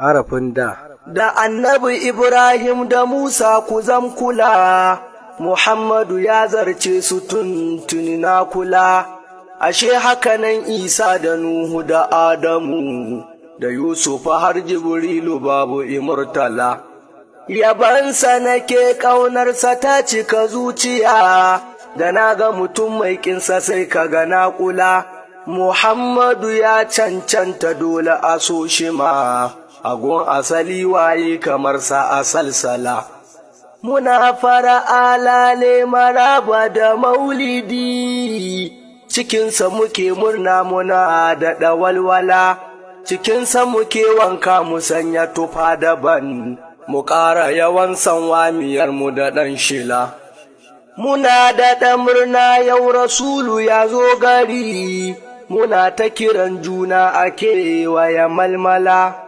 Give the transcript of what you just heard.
Harafin da. Da annabi Ibrahim da Musa ku zam kula, Muhammadu ya zarce su tuntuni na kula, ashe hakanan Isa da Nuhu da Adamu da Yusuf har Jibrilu babu imurtala. Yabansa nake, ƙaunarsa ta cika zuciya, da na ga mutum mai ƙinsa sai ka ga na kula. Muhammadu ya cancanta dole a so shi ma, agun asali waye kamar sa a salsala. Muna fara alale maraba da maulidi, cikinsa muke murna muna daɗa walwala, cikinsa muke wanka mu sanya tufa daban, mu ƙara yawan sanwa miyarmu da ɗan shila. Muna daɗa murna yau Rasulu ya zo gari, muna ta kiran juna a kewaye malmala.